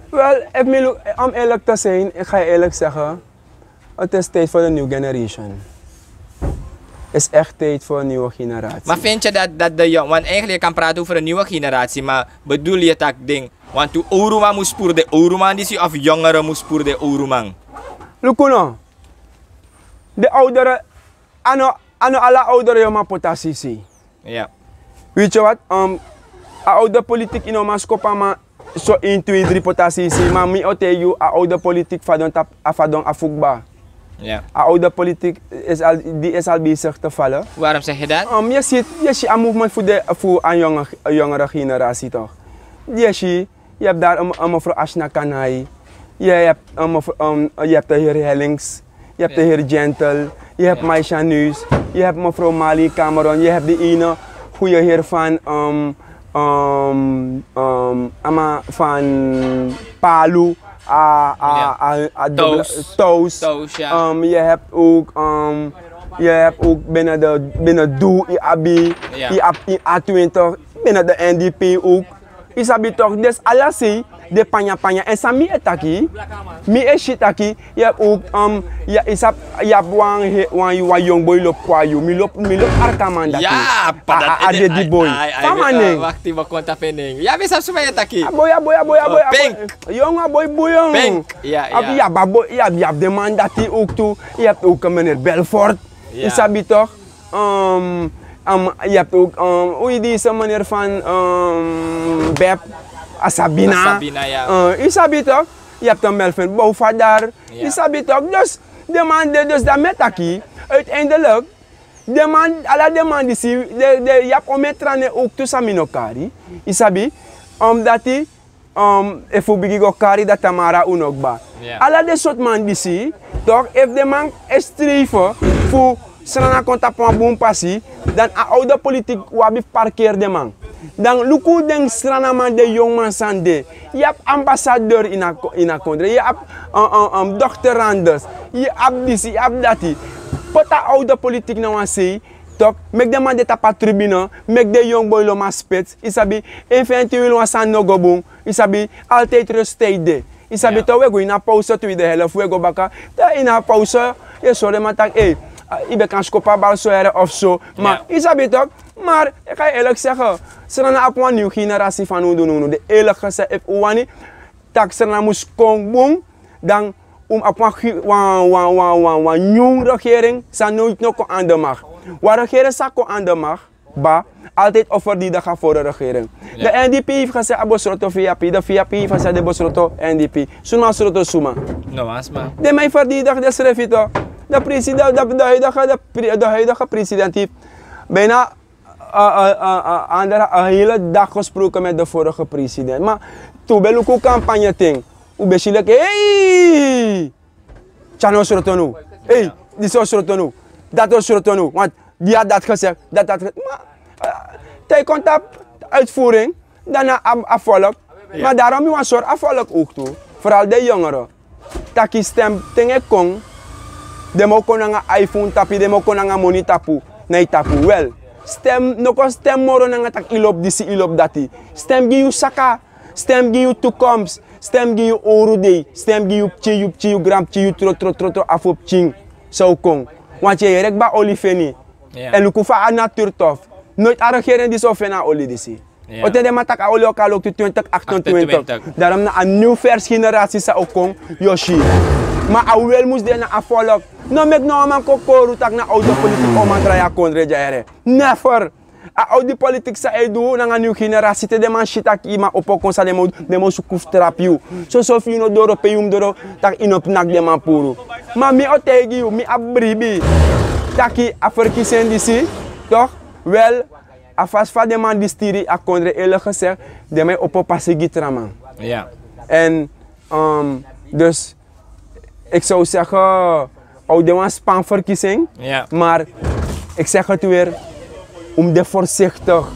Wel, efu mi lu-, om eerlijk te zijn, ik ga je eerlijk zeggen, het is tijd voor een nieuwe generation. Is echt tijd voor een nieuwe generatie. Maar vind je dat, dat de jong-, want eigenlijk je kan praten over een nieuwe generatie, maar bedoel je dat ding, want de owru man mus puru den owru man disi of jongeren mus puru den owru man? Luku no, de ouderen, a no, a no ala ouderen yu man poti a sisi. Ja. Weet je wat? Um, a oude politiek yu no man skopu a man so één, twee, drie poti a sisi. Maar mi o taigi yu, a oude politiek fadon tapu, a fadon a fu kba. Ja. A oude politiek is al, die is al bezig te vallen. Waarom zeg je dat? Um, je ziet, je ziet a movement voor de, voor a jonge, jongere generatie toch. Je ziet, je hebt daar een, een mevrouw Ashna Kanai. Je hebt, een mevrouw, een, je hebt de heer Hellings. Je hebt de heer Gentle. Je hebt Maisha Nuus. Je hebt mevrouw Marley Cameron. Je hebt die ene goede heer van, um, um, um, ama van Palu. A, a, a, a dubbele, Toos. Toos. Toos, ja. Um, je hebt ook, um, je hebt ook binnen de, binnen Doe, yu abi, yu abi, yu A twintig, binnen de N D P ook. Yu sabi toch, dus ala sei de panya panya. En san mi e taki, mi e si taki, yu abi ook, um, ya, yu sabi, yu abi wan he-, wan, wan yongu boi lobi kon na yu. Mi lobi, mi lobi arki a man dati. Ya, pa, a, dati a, ede, a dedi boi. Fa a man nen? Wakti, mi o kon tapu en nen. Ya, mi sabi suma yu e taki. A boi, a boi, a boi, a boi, a boi. Pink. Yongu, a boi bun, yongu. Pink. Ya, ya. Abi, yu abi a boi, yu abi, yu abi den man dati ook tu. Yu abi ook meneer Belfort. Ya. Yu sabi toch? Um, um, yu abi ook, um, hoe heet deze meneer van, um, Bep? A Sabina. A Sabina, ya. Uh, yu sabi toch? Yu abi toch Melvin Boufadar. Ya. Yu sabi toch? Dus, den man de, dus dan mi e taki, uiteindelijk, den man, ala den man disi, de, de, yu abi omeni tra nen ook tu san mi no kari. Yu sabi, omdati, um, efu un bigin go kari, dan tamara un no kba. Ya. Ala den sortu man disi, toch, efu den man e streven fu Sranan kon tapu wan bun pasi, dan a oude politiek un abi fu parkeri den man. Dan luku den Srananman, den yongu man san de. Yu abi ambassadeur ini a ko-, ini a kondre. Yu abi, um, um, um, dokteranders. Yu abi disi, yu abi dati. Poti a oude politiek na wan sei, toch, meki den man de tapu a tribune, meki den yongu boi lo man spits. Yu sabi, eventueel wan sani no go bun. Yu sabi, altijd rusttijd de. Yu sabi toch, we go ini a pauze, tweede helft we go baka. Dan ini a pauze, yu e sori den man taki, ei, yu ben kan skopu a bal so here of so. Ma, yu sabi toch, maar, ik ga je eerlijk zeggen, Sranan abi wan nieuwe generatie van unu, unu, unu. De eerlijk gezegd, efu un wani taki Sranan mus kon bun, dan Un abi wan gi- wan wan wan wan wan nyun regering san noit no kon aan de macht. Wan regering san kon aan de macht, ba, altijd o verdedig a vorige regering. De N D P heeft gezegd a besroto V A P, de V A P heeft gezegd de besroto N D P. Suma sroto suma. Den mij verdedig de srefi toch. De president, de, de huidige, de, pre- de huidige president heeft bijna uh, uh, uh, uh, andere, een hele dag gesproken met de vorige president. Maar toen ben ik ook campagne ting. U ben zielig, hey! Tjano srotonu. Hey, die zo srotonu. Dat is srotonu. Want die had dat gezegd, dat had gezegd. Maar uh, tegen komt op uitvoering, dan a, a volk. Maar daarom je een soort a volk ook toe. Vooral de jongeren. Taki stem ten e kon. Den mo kon nanga iPhone tapu, den mo kon nanga moni tapu, na yu tapu. Wel, stem, no kon stem moro nanga taki yu lobi disi, yu lobi dati. Stem gi yu saka, stem gi yu toekomst, stem gi yu owru dei, stem gi yu pikin, yu pikin, yu granpikin, yu tro tro tro tro afu pikin. San o kon. Want yu e yere kba oli feni. En luku fa a natuur tof. Noit a regering disi o feni a oli disi. Ote den man taki a oli o kan loktu twintig achtentwintig. Daarom na a nieuw vers generatie san o kon, yu o si. Ma a wel mus de na a volk. No meki no wan man kon kori yu taki na auto politik o man drai a kondre dya yere. Never. A auto politik san e du nanga nieuw generatie te den man si taki yu man opo kon san den man o du, den man o suku fu trapu yu. Soso fu yu no doro pe yu mus doro taki yu no mus naki den man puru. Ma mi o taigi yu, mi abi bribi taki a verkiezing disi, toch, wel, a fasi fa den man disi tiri a kondre, eerlijk gezegd, den man e opo pasi gi tra man. En dus ik zou zeggen, a o de wan span verkiezing, maar ik zeg het weer, un mus de voorzichtig.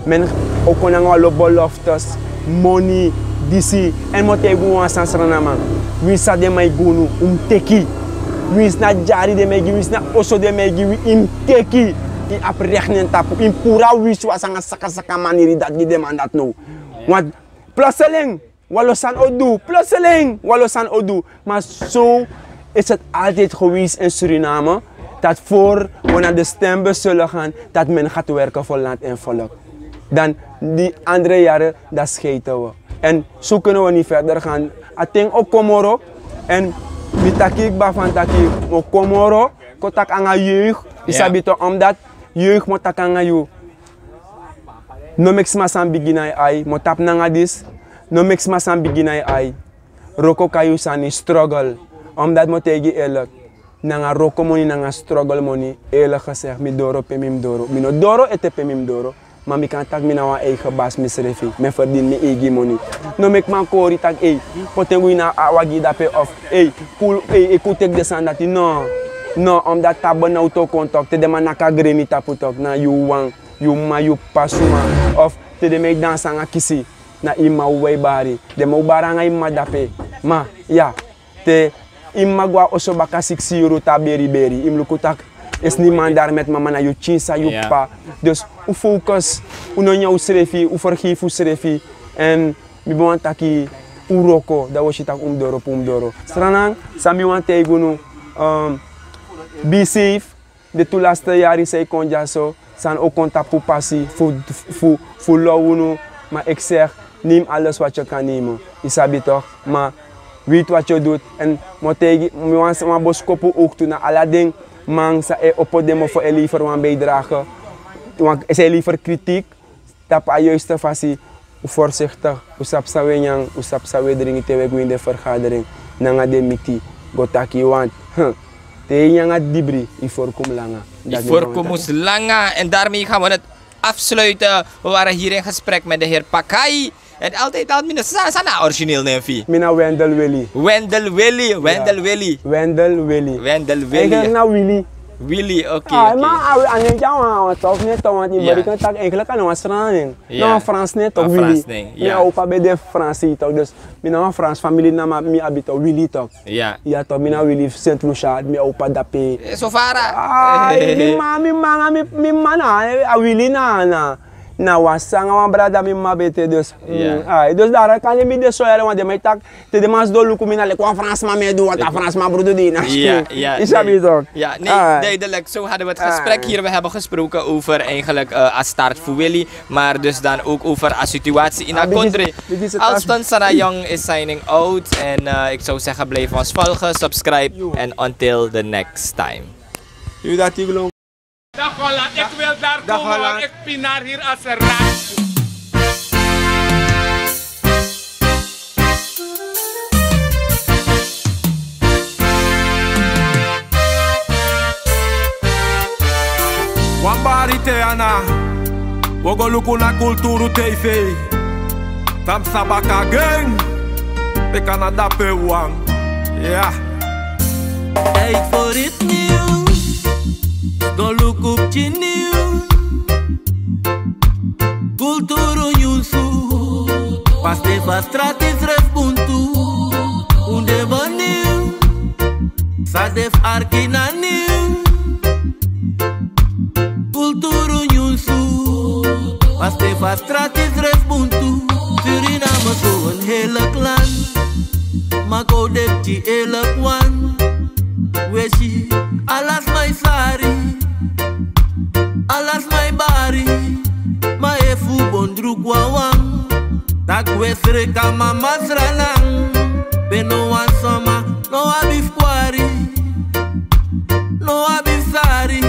Men o kon nanga wan lo beloftes, moni, disi, en mi o taigi un wan sani, Srananman. Winsi san den man e gi unu, un mus teki. Winsi na dyari den man e gi, winsi na oso den man e gi wi, yu mus teki. Yu abi recht na en tapu, yu mus puru a winsi wan sani nanga sakasaka maniri dati gi den man dati now. Want plotseling wan lo sani o du, plotseling wan lo sani o du. Maar zo is het altijd geweest in Suriname, dat voor we naar de stembus zullen gaan, dat men gaat werken voor land en volk. Dan die andere jaren, dan scheten we. En zo kunnen we niet verder gaan. A ten o kon moro, en mi taki kba fan taki mi o kon moro, kon taki nanga jeugd, yu sabi toch, omdat jeugd mus taki nanga yu. No meki sma san bigi na yu ai, mi o tapu nanga disi. No meki sma san bigi na yu ai. Wroko kai yu sani, struggle. Omdat mi o taigi yu eerlijk, nanga wroko moni, nanga struggle moni, eerlijk gezegd, mi doro pe mi mus doro. Mi no doro ete pe mi mus doro. Ma mi kan taki mi na wan eigen basi misrefi. Mi e verdien mi eigi moni. No meki man kori taki, ei, poti en go ini a wagi dape of, ei, kul, ei, e kon teki den sani dati. No. No, omdat te a benowtu o kon tok, te den man naki a greni tapu tok, na yu wan, yu m'ma, yu p'pa suma. Of te den man e dansi nanga kisi, na yu m'ma wawan e bari. Den man o bari nanga yu m'ma dape. Ma, ya, te yu m'ma go na oso baka siksi yuru, te a beri beri, yu mus luku taki, is niemand daar met mama, na yu pikin san yu p'pa. Dus un focus, un no nyan unsrefi, un vergeef unsrefi. En mi ben wani taki un wroko, dan un o si taki un mus doro pe un mus doro. Sranan, san mi wani taigi unu, um, be safe. Den tu laste yari san e kon dyaso, sani o kon tapu pasi fu, fu, fu low unu, ma ik zeg, neem alles wat je kan nemen. Yu sabi toch, ma weet wat je doet. En mi o taigi, mi wani, wan boskopu ook tu na ala den man san e opo den mofo e lever wan bijdrage, wan, san e lever kritiek, tapu a juiste fasi, un voorzichtig, un sabi san un e nyan, un sabi san un e dringi te un e go ini den vergadering, nanga den miti, go taki yu want, hm, te yu nyan nanga dibri, yu voorkomen langa. Yu voorkomen langa, en daarmee gaan we het afsluiten. We waren hier in gesprek met de heer Pakai. En altijd al, mi no sa, san na a origineel nen fu yu? Mi na Wendel Willy. Wendel Willy, Wendel Willy. Wendel Willy. Wendel Willy. Eigenlijk na Willy. Willy, oké, oké. Ah, ma a, a nen dya wan, wan tof nen toch, want yu bari kan taki eigenlijk a na wan Sranan nen. Na wan Frans nen toch, Willy. Mi opa ben de Fransi toch, dus mi na wan Frans famili na, ma mi abi toch Willy toch. Ya. Ya toch, mi na Willy fu Saint Lucia, mi opa dape. Eh, so fara. Ah, mi m'ma, mi m'ma, mi, mi m'ma na, eh, a Willy na, na. Na wan sani nanga wan brada mi mama ben de dus. Ai, dus dati kan de mi de so yere wan de mi taki te den man sidon luku mi na leki wan Fransman mi e du want a Fransman brudu de ini a skin. Yu sabi tok? Ja, nee, duidelijk. Zo hadden we het gesprek hier. We hebben gesproken over eigenlijk eh, a start fu Willy, maar dus dan ook over a situatie in a country. Alston Sana Young is signing out. En eh, ik zou zeggen, blijf ons volgen, subscribe en until the next time. Dag Holland, ik wil daar komen, want ik pinar hier als een rat. Wan bari te ana, wi o go luku na Kulturu T V. Tamsabaka gang, pe Canada pe wan. Ja. Tijd voor iets nieuws. Go luku pikin nieuws. Kulturu nyunsu. Paste fa strati srefi buntu. Un de bun nieuw. San de fu arki na nieuw. Kulturu nyunsu. Paste fa strati srefi buntu. Suriname so een heerlijk land. Ma kon un de pikin eerlijk wan. Wi e si ala sma e sari, ala sma e bari. Ma efu un bon druku wawan, taki wi e sreka mama Sranan. Pe no wan soma no abi fu kwari, no abi fu sari.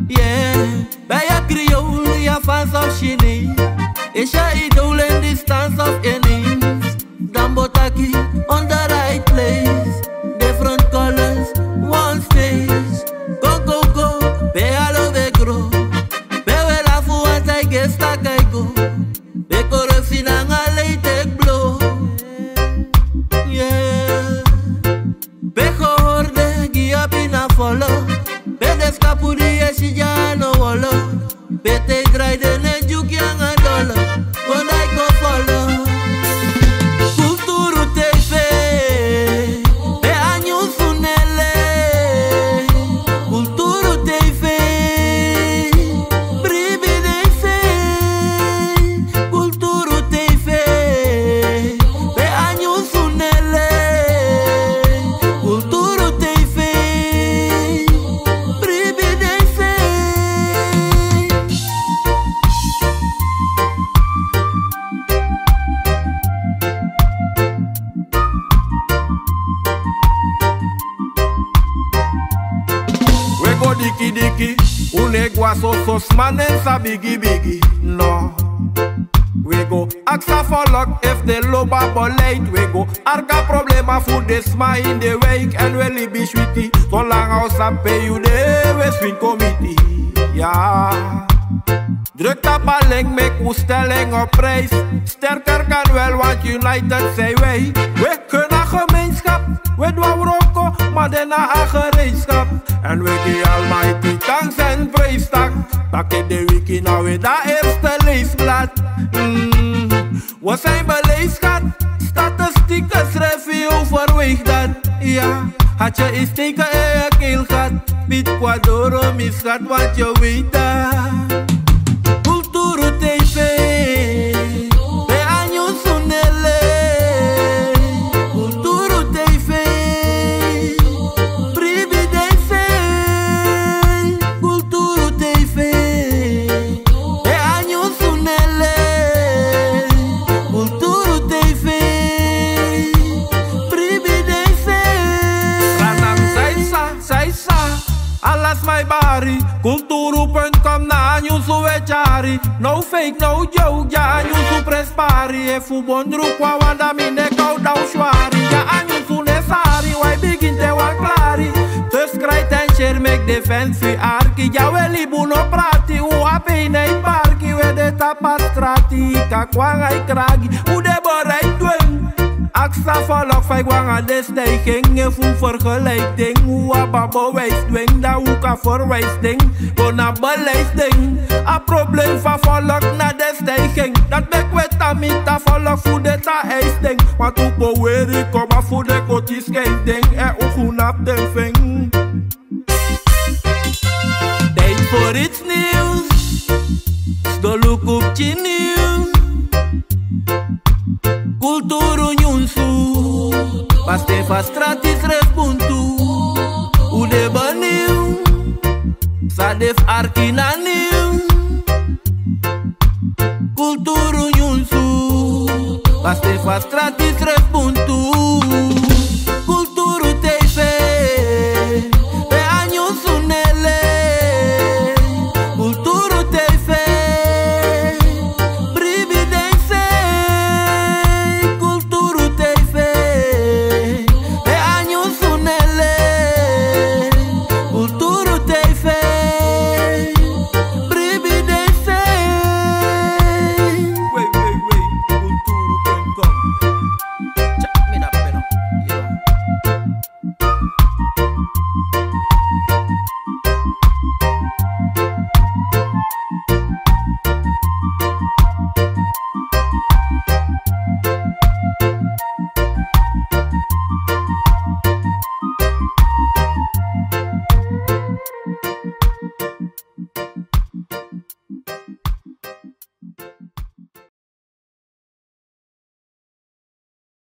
Yeah. Ben je Creool, Javaans of Chinees? Is je idool in die stans of ineens? Dan bo taki on the right place. Different colors, one stage. Go, go, go, ben alo ben gro. Ben we lafu want I guess dat I go. Ben corruptie nanga lei take blow. Yeah. Pe gehoorde gi abi na folo. Pe de skapu di e si dya no wolo. Pe te drai de ne dyuki anga dolo. Kon dai kon folo. Kulturu T V. Pe a nyunsu nele. Kulturu T V. Bribi den se. Kulturu T V. Pe a nyunsu nele. Kulturu T V. Bribi den se. We go diki diki, un e gwa soso, sma nen sa bigi bigi, no. We go aksa folok efu den lobi a beleid. We go arki a problema fu den sma ini den wijk. Èn we libi switi, solanga un sabi pe yu de, we swinkomiti. Ya. Druk tapu a link, meki un stelling op prijs. Sterker kan wel, want united zijn wij. We kunnen gemeenschap, we doen wroko, maar daarna aan gereedschap. En we die Almighty thanks en prijs tak. Dat in de wiki na we dat eerste leesblad. Mm. We zijn beleefd, schat. Statistieken schrijven je overweeg dat. Ja, had je eens teken in je keel gehad. Piet Kwadoro, misgat, want je weet dat. Kulturu T V. Pe a nyunsu nele. Kulturu T V. Bribi den se. Kulturu T V. Pe a nyunsu nele. Kulturu T V. Bribi den se. Sranan, sai sa, sai sa. Ala sma e bari. Kulturu punt com na a nyunsu we tyari. No fake, no joke, dya a nyunsu prespari. Efu un bon druku wawan, dan mi nen kan un dan un swari. Dya a nyunsu nesari, wi e bigin te wan klari. Dus krijt en share, meki den fans fu yu arki. Dya we libi, un no prati, un a pei na e parki. We de tapu a strati, yu kan kon nanga yu kragi. Un de bereid dwen. Aksa folok fa yu go nanga den stijging. Efu un vergelijk ding, un abi a bewijs ding. Dan un kan verwijs ding, go na beleid ding. A problem fu a folok na den stijging. Dat meki we tan miti a folok fu den tan eis ding. Want un kon weri koma fu den koti skin ding. Èn un go na den ving. Tijd voor iets nieuws. Sidon luku Kupchiniu. Kulturu nyunsu. Paste fa strati srefi buntu. Udebaniu. Sadefu arkinaniu. Kulturu nyunsu. Paste fa strati srefi buntu.